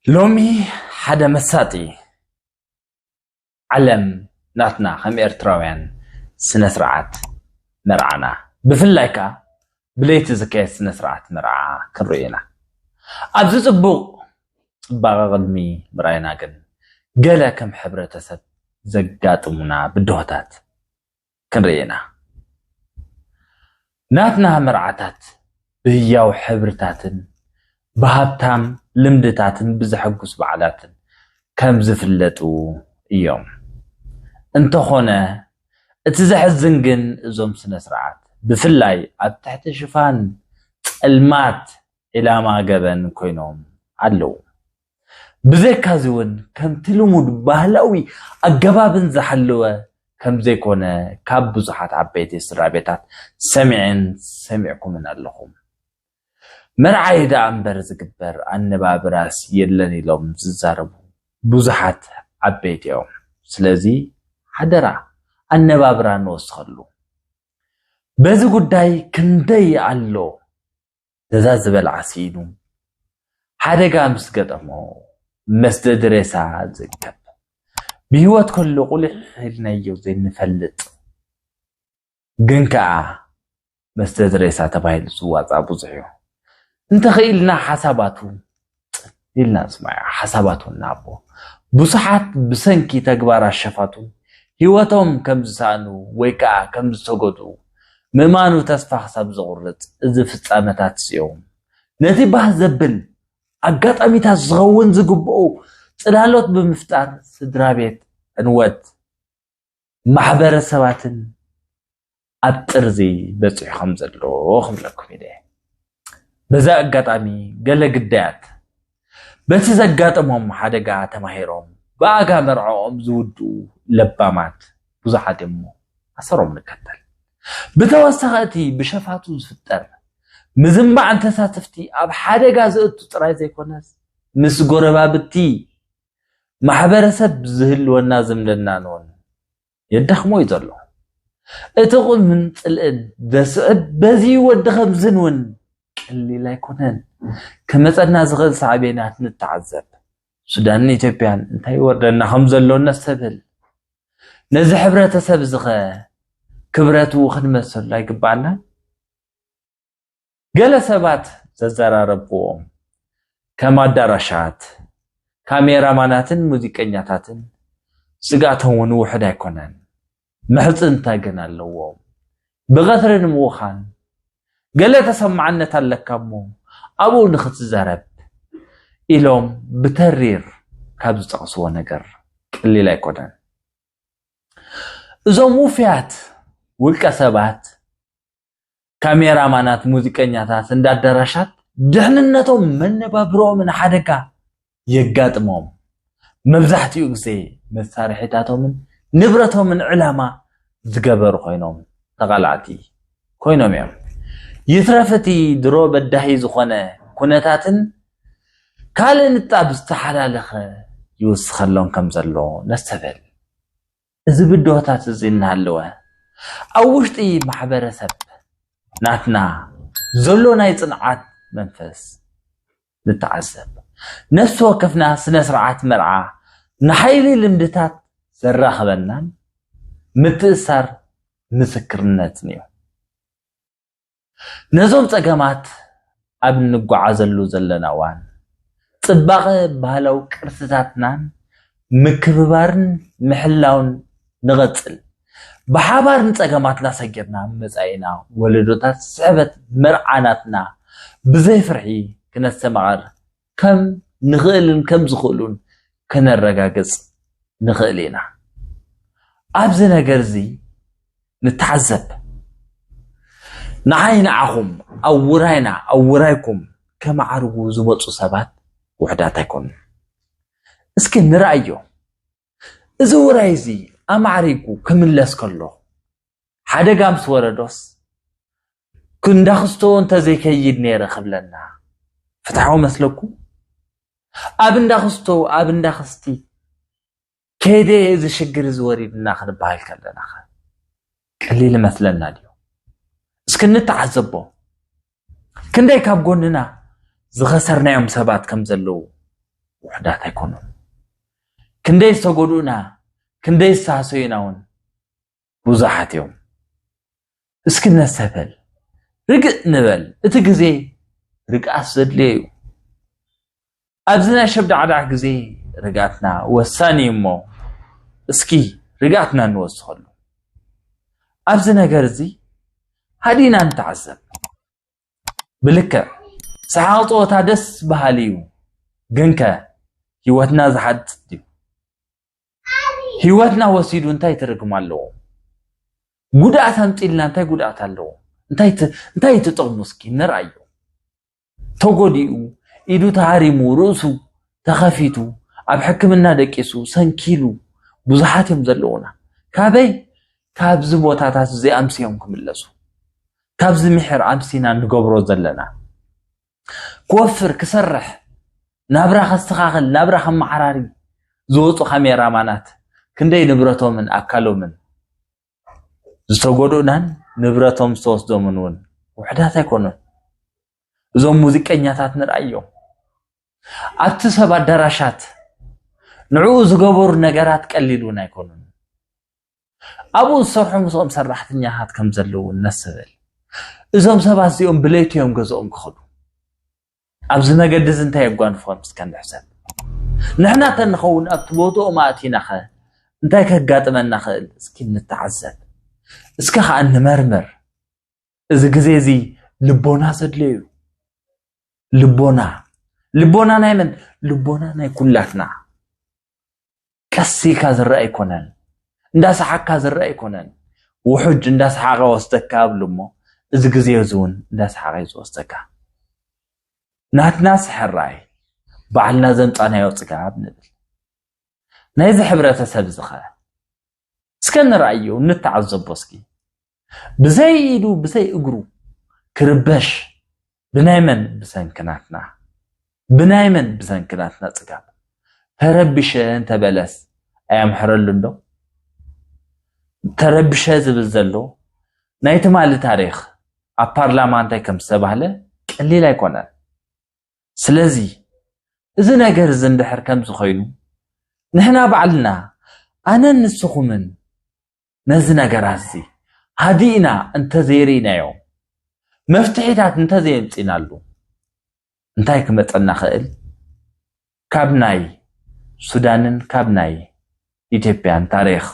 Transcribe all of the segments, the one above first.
ሎሚ ሓደ መሳጢ ዓለም ናትና ከም ኤርትራውያን ስነ ስርዓት መርዓና፣ ብፍላይ ከኣ ብለይቲ ዝካየድ ስነ ስርዓት መርዓ ክንርኢ ኢና። ኣብዚ ጽቡቕ ጽባቐ ቅድሚ ምርኣይና ግን፣ ገለ ከም ሕብረተሰብ ዘጋጥሙና ብድሆታት ክንርኢ ኢና። ናትና መርዓታት ብህያው ሕብርታትን ብሃብታም ልምድታትን ብዘሐጉስ በዓላትን ከም ዝፍለጡ እዮም። እንተኾነ፣ እቲ ዘሕዝን ግን፣ እዞም ስነ ስርዓት ብፍላይ ኣብ ትሕቲ ሽፋን ጸልማት ዒላማ ገበን ኮይኖም ኣለዉ። ብዘይካዚ እውን፣ ከምቲ ልሙድ ባህላዊ ኣገባብን ዝሓለወ ከም ዘይኮነ ካብ ብዙሓት ዓበይቲ ስድራ ቤታት ሰሚዐን ሰሚዕኩምን ኣለኹም። መርዓይ ደኣ እምበር ዝግበር ኣነባብራስ የለን ኢሎም ዝዛረቡ ብዙሓት ዓበይቲ እዮም። ስለዚ ሓደራ ኣነባብራ ንወስኸሉ። በዚ ጉዳይ ክንደይ ኣሎ ተዛዝበል ዓሲሉ ሓደጋ ምስ ገጠሞ መስደዲ ሬሳ ዝእከብ፣ ብህይወት ከሎ ቁሊሕ ኢልናዮ ዘይንፈልጥ ግን ከኣ መስደዲ ሬሳ ተባሂሉ ዝዋጻእ ብዙሕ እዩ። እንተኽኢልና ሓሳባቱ ኢልና ንስማዕ፣ ሓሳባቱ እናቦ ብዙሓት ብሰንኪ ተግባራት ሸፋቱ ህይወቶም ከም ዝሰኣኑ ወይ ከኣ ከም ዝተጎድኡ ምእማኑ ተስፋ ክሳብ ዘቑርጽ፣ እዚ ፍጻመታት ስዮም ነቲ ባህ ዘብል ኣጋጣሚታት ዝኸውን ዝግብኦ ጽላሎት ብምፍጣር ስድራ ቤት ዕንወት ማሕበረሰባትን ኣብ ጥርዚ በጺሑ ከም ዘሎ ክብለኩም ኢለ። በዛ ኣጋጣሚ ገለ ግዳያት በቲ ዘጋጠሞም ሓደጋ ተማሂሮም ብኣጋ መርዓኦም ዝውድኡ ለባማት ብዙሓት እዮም እሞ ኣሰሮም ንከተል። ብተወሳኺ እቲ ብሸፋቱ ዝፍጠር ምዝንባዕን ተሳተፍቲ ኣብ ሓደጋ ዘእቱ ጥራይ ዘይኮነስ ምስ ጎረባብቲ ማሕበረሰብ ዝህልወና ዝምድናን እውን የዳኽሞ እዩ ዘሎ። እቲ ቁምን ጽልእን ዘስዕብ በዚ ወዲ ከምዝን እውን ቀሊል ኣይኮነን። ክመጸና ዝኽእል ሳዕቤናት ንተዓዘብ። ሱዳንን ኢትዮጵያን እንታይ ይወርደና ከም ዘሎ ነስተብህል። ነዚ ሕብረተሰብ ዝኸ ክብረቱ ክንመሰሉ ኣይግባኣናን? ገለ ሰባት ዘዘራረብክዎም ከም ኣዳራሻት፣ ካሜራማናትን ሙዚቀኛታትን ስግኣቶም እውን ውሑድ ኣይኮነን። ምሕጽንታ ግን ኣለዎም። ብቐትሪ ንምውኻን ገለ ተሰማዕነት ኣለካ እሞ ኣብኡ ንኽትዛረብ ኢሎም ብተሪር ካብ ዝጠቕስዎ ነገር ቀሊል ኣይኮነን። እዞም ውፍያት ውልቀ ሰባት፣ ካሜራማናት፣ ሙዚቀኛታት፣ እንዳ ኣዳራሻት ድሕንነቶም መነባብሮኦምን ሓደጋ የጋጥሞም። መብዛሕትኡ ግዜ መሳርሒታቶምን ንብረቶምን ዕላማ ዝገበሩ ኮይኖም ተቓላዕቲ ኮይኖም እዮም። ይትረፍ እቲ ድሮ በዳሂ ዝኾነ ኩነታትን ካልእ ንጣብ ዝተሓላለኸ ይውስኸሎም ከም ዘሎ ነስተብህል። እዚ ብድሆታት እዚ እናሃለወ ኣብ ውሽጢ ማሕበረሰብ ናትና ዘሎ ናይ ጽንዓት መንፈስ ንተዓዘብ። ነፍሲ ወከፍና ስነ ስርዓት መርዓ ንሓይሊ ልምድታት ዘራኽበናን ምትእሳር ምስክርነትን እዩ። ነዞም ጸገማት ኣብ እንጓዓዘሉ ዘለና እዋን፣ ጽባቐ ባህላዊ ቅርስታትናን ምክብባርን ምሕላውን ንቐጽል። ብሓባር ንጸገማትና ሰጊርና፣ መጻኢና ወለዶታት ስሕበት መርዓ ናትና ብዘይ ፍርሒ ክነስተማቕር ከም ንኽእልን ከም ዝኽእሉን ከነረጋግጽ ንኽእል ኢና። ኣብዚ ነገር እዚ ንተዓዘብ። ንዓይ ንዓኹም፣ ኣብ ውራይና፣ ኣብ ውራይኩም ከማዕርጉ ዝመጹ ሰባት ውሑዳት ኣይኮኑን። እስኪ ንርኣዮ። እዚ ውራይ እዚ ኣማዕሪጉ ክምለስ ከሎ፣ ሓደጋ ምስ ወረዶስ፣ ክንዳኽስቶ እንተዘይከይድ ነይረ ክብለና ፍትሓዊ መስለኩም? ኣብ እንዳኽስቶ፣ ኣብ እንዳኽስቲ ከይደ እዚ ሽግር እዚ ወሪድና ክንበሃል ከለና ኸ ቀሊል ይመስለና ድዩ? እስኪ ንተዓዘቦ። ክንደይ ካብ ጎንና ዝኸሰርናዮም ሰባት ከም ዘለዉ ውሕዳት ኣይኮኑን። ክንደይ ዝተጎድኡና፣ ክንደይ ዝተሃሰዩና እውን ብዙሓት እዮም። እስኪ ነሰፈል፣ ርግእ ንበል። እቲ ግዜ ርግኣት ዘድልዮ እዩ። ኣብዚ ናይ ሸብዳዕዳዕ ግዜ ርግኣትና ወሳኒ እዩ እሞ፣ እስኪ ርግኣትና ንወስኸሉ። ኣብዚ ነገር እዚ ሃዲና ንተዓዘብ። ብልክዕ ሰሓቕ ጸወታ ደስ በሃሊ እዩ፣ ግንከ ህይወትና ዝሓትት ድዩ? ህይወትና ወሲዱ እንታይ ትርጉም ኣለዎ? ጉድኣት ኣምጺልና እንታይ ጉድኣት ኣለዎ? እንታይ ት- እንታይ ትጠቕሙ እስኪ ንርኣዮ። ተጎዲኡ፣ ኢዱ ተሃሪሙ፣ ርእሱ ተኸፊቱ፣ ኣብ ሕክምና ደቂሱ፣ ሰንኪሉ፣ ብዙሓት እዮም ዘለዉና። ካበይ? ካብዚ ቦታታት እዚ ኣምስዮም ክምለሱ፣ ካብዚ ምሕር ኣምሲና ንገብሮ ዘለና። ክወፍር፣ ክሰርሕ፣ ናብራ ከስተኻኽል፣ ናብራ ከመዓራሪ ዝወፁ ካሜራማናት ክንደይ ንብረቶምን ኣካሎምን ዝተጎድኡናን ንብረቶም ዝተወስዶምን እውን ውሕዳት ኣይኮኑን። እዞም ሙዚቀኛታት ንርኣዮም ኣብቲ ሰብ ኣዳራሻት ንዕኡ ዝገበሩ ነገራት ቀሊል እውን ኣይኮኑን። ኣብኡ ዝሰርሑ ምስኦም ሰራሕተኛታት ከም ዘለዉ ነስብል። እዞም ሰባት እዚኦም ብለይቲ እዮም ገዝኦም ክኸዱ። ኣብዚ መገዲ እዚ እንታይ የጓንፎም እስከ ንሕሰብ። ንሕና ተንኸውን ኣብቲ ቦትኦም ኣእቲናኸ እንታይ ከጋጥመና ኽእል እስኪ ንተዓዘብ። እስከ ኸኣ ንመርምር። እዚ ግዜ እዚ ልቦና ዘድልዮ እዩ። ልቦና ልቦና ናይ መን? ልቦና ናይ ኩላትና። ቀስ ኢልካ ዝረአ ኣይኮነን። እንዳሰሓቅካ ዝረአ ኣይኮነን። ውሑጅ እንዳሰሓቀ ወስደካ እብሉ እሞ፣ እዚ ግዜ እዚ እውን እንዳሰሓቀ እዩ ዝወስደካ። ናትና ስሕራይ ባዕልና ዘምጻናዮ ጽጋብ ንብል። ናይዚ ሕብረተሰብ እዚ ኸ እስከ ንርኣዮ፣ ንተዓዘቦ እስኪ። ብዘይ ኢዱ ብዘይ እግሩ ክርበሽ ብናይ መን? ብሰንክናትና። ብናይ መን? ብሰንክናትና ጽጋብ። ተረቢሸ እንተበለስ ኣየምሕረሉን ዶ? ተረቢሸ ዝብል ዘሎ ናይ ትማሊ ታሪኽ ኣብ ፓርላማ እንታይ ከም ዝተባህለ ቀሊል ኣይኮነን። ስለዚ እዚ ነገር እዚ እንድሕር ከምዚ ኮይኑ ንሕና ባዕልና ኣነን ንስኹምን ነዚ ነገራት እዚ ሃዲእና እንተዘይርኢናዮ፣ መፍትሒታት እንተዘየምፂናሉ እንታይ ክመፀና ኽእል? ካብ ናይ ሱዳንን ካብ ናይ ኢትዮጵያን ታሪኽ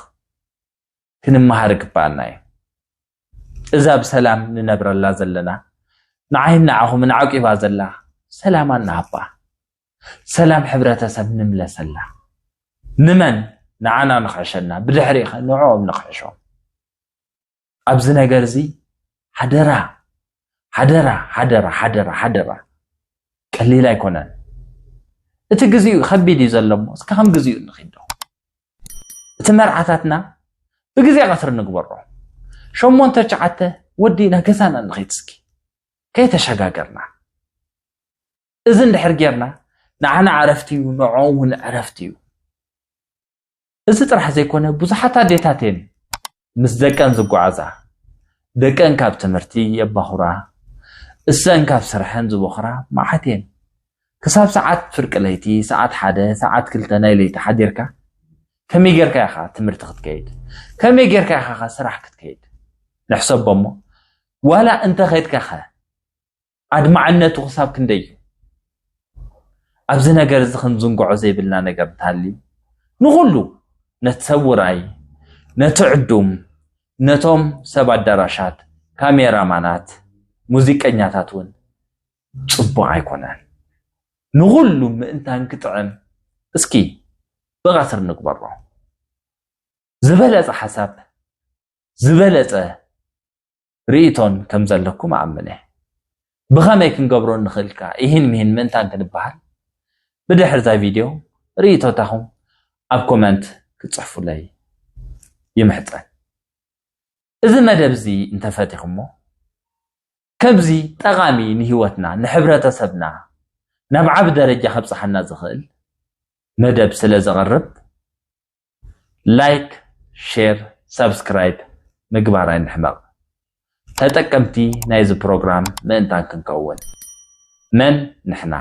ክንመሃር ይግባኣና እዩ። እዛ ብሰላም ንነብረላ ዘለና ንዓይን ንዓኹምን ዓቂባ ዘላ ሰላማ ንሃባ። ሰላም ሕብረተሰብ ንምለሰላ። ንመን? ንዓና ንኽሕሸና፣ ብድሕሪኸ ንዕኦም ንኽሕሾም። ኣብዚ ነገር እዚ ሓደራ ሓደራ ሓደራ ሓደራ ሓደራ። ቀሊል ኣይኮነን። እቲ ግዜኡ ከቢድ እዩ ዘሎ እሞ እስከ ከም ግዜኡ ንኺዶ። እቲ መርዓታትና ብግዜ ቀትሪ ንግበሮ። ሸሞንተ ትሽዓተ ወዲእና ገዛና ንኸይድ እስኪ ከይተሸጋገርና። እዚ እንድሕር ጌርና ንዓና ዕረፍቲ እዩ፣ ንዕኦም እውን ዕረፍቲ እዩ። እዚ ጥራሕ ዘይኮነ ብዙሓት ኣዴታት እየን ምስ ደቀን ዝጓዓዛ። ደቀን ካብ ትምህርቲ የባኹራ፣ እሰን ካብ ስርሐን ዝበኹራ መዓት እየን። ክሳብ ሰዓት ፍርቂ ለይቲ፣ ሰዓት ሓደ፣ ሰዓት ክልተ ናይ ለይቲ ሓዲርካ ከመይ ጌርካ ኢኻ ትምህርቲ ክትከይድ? ከመይ ጌርካ ኢኻ ኸ ስራሕ ክትከይድ? ንሕሰቦ እሞ ዋላ እንተ ኸድካ ኸ ኣድማዕነቱ ክሳብ ክንደይ እዩ? ኣብዚ ነገር እዚ ክንዝንግዖ ዘይብልና ነገር እንተሃልዩ ንኹሉ ነቲ ሰብ ውራይ፣ ነቲ ዕዱም፣ ነቶም ሰብ ኣዳራሻት፣ ካሜራማናት፣ ሙዚቀኛታት እውን ጽቡቕ ኣይኮነን። ንኹሉ ምእንታን ክጥዕም እስኪ ብቐትሪ ንግበሮ። ዝበለጸ ሓሳብ ዝበለጸ ርእይቶን ከም ዘለኩም ኣኣምን እየ። ብኸመይ ክንገብሮ ንኽእል ከኣ ኢሂን ምሂን ምእንታን ክንበሃል ብድሕሪ እዛ ቪድዮ ርእይቶታኹም ኣብ ኮመንት ክትጽሕፉለይ ይምሕጸን። እዚ መደብ እዚ እንተፈቲኹሞ ከምዚ ጠቓሚ ንህይወትና ንሕብረተሰብና ናብ ዓቢ ደረጃ ከብጽሓና ዝኽእል መደብ ስለ ዘቕርብ ላይክ፣ ሼር፣ ሳብስክራይብ ምግባር ኣይንሕመቕ። ተጠቀምቲ ናይዚ ፕሮግራም ምእንታን ክንከውን መን ንሕና?